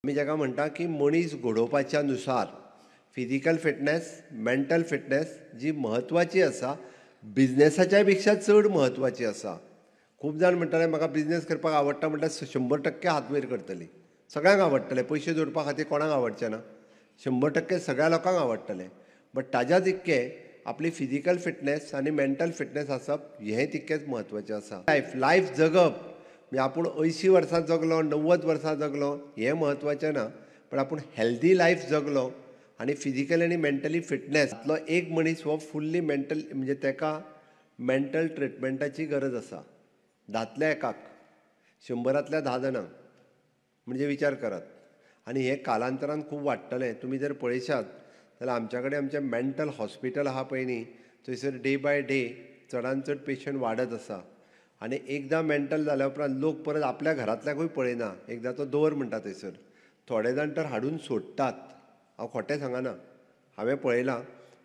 आमी जाका म्हणटा की मनीस घडोवपाच्या नुसार फिजिकल फिटनेस, मेंटल फिटनेस जी म्हत्वाची आसा, बिजनेसाच्या पेक्षा चड म्हत्वाची आसा. खूब जाण म्हणटाले म्हाका बिजनेस करपाक आवडटा म्हणल्यार 100% हात वयर करतली. सगळ्यांक आवडटले, पयशे जोडपा खातीर कोणाक आवडचे ना, 100% सगळ्या लोकांक आवडटले. बट ताज्या तितके आपली फिजिकल फिटनेस आनी मेंटल फिटनेस आसप हें तितकेंच म्हत्वाचें आसा. लायफ जगप म्हणजे आपूण 80 वर्सां जगलो, 90 वर्सां जगलो हें म्हत्वाचें ना, पण आपूण हेल्दी लायफ जगलो आनी फिजिकली आनी मेंटली फिटनेस तलो एक मनीस हो फुल्ली मेंटल म्हणजे ताका मेंटल ट्रिटमेंटाची गरज आसा. 10तल्या एकाक, 100तल्या 10 जाणांक म्हणजे विचार करात. आनी हें कालांतरान खूब वाडटलें. तुमी जर पळयशात जाल्यार आमच्या कडेन आमचें मेंटल हॉस्पिटल आहा पळय न्ही, थंयसर डे बाय डे चडान चड पेशंट वाडत आसा. आनी एकदां मेंटल जाल्या उपरांत लोक परत आपल्या घरांतल्याकूय पळयना, एकदां तो दवर म्हणटा थंयसर. थोडे जाण तर हाडून सोडटात, हांव खोटें सांगना, हांवें पळयलां.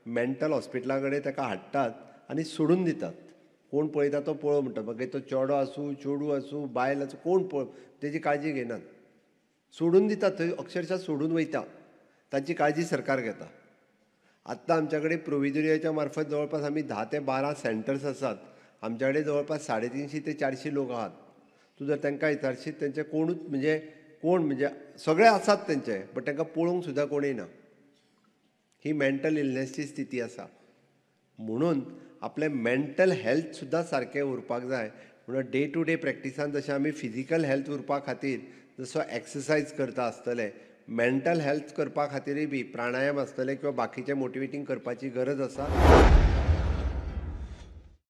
मेंटल हॉस्पिटला कडेन ताका हाडटात आनी सोडून दितात. कोण पळयता तो पळोव म्हणटा, मागीर तो चेडो आसूं, चेडूं आसूं, बायल आसूं, कोण पळोव तेजी काळजी घेनात, सोडून दितात. थंय अक्षरशः सोडून वयता, तांची काळजी सरकार घेता. आत्तां आमच्या कडेन प्रोविजोरियाच्या मार्फत जवळपास आमी 10 ते 12 सेंटर्स आसात. आमच्या कडेन जवळपास 350 ते 400 लोक आहात. तूं जर तांकां विचारशीत तेंचे कोणूच म्हणजे कोण म्हणजे सगळे आसात तेंचे, बट तांकां पळोवंक सुद्दां कोणूय ना. ही मेंटल इलनेसची स्थिती आसा. म्हणून आपलें मेंटल हेल्थ सुद्दां सारकें उरपाक जाय. म्हणून डे टू डे प्रॅक्टिसान जशें आमी फिजिकल हेल्थ उरपा खातीर जसो एक्सरसायज करता आसतले, मेंटल हेल्थ करपा खातीरय बी प्राणायाम आसतले किंवा बाकीचें मोटिवेटींग करपाची गरज आसा.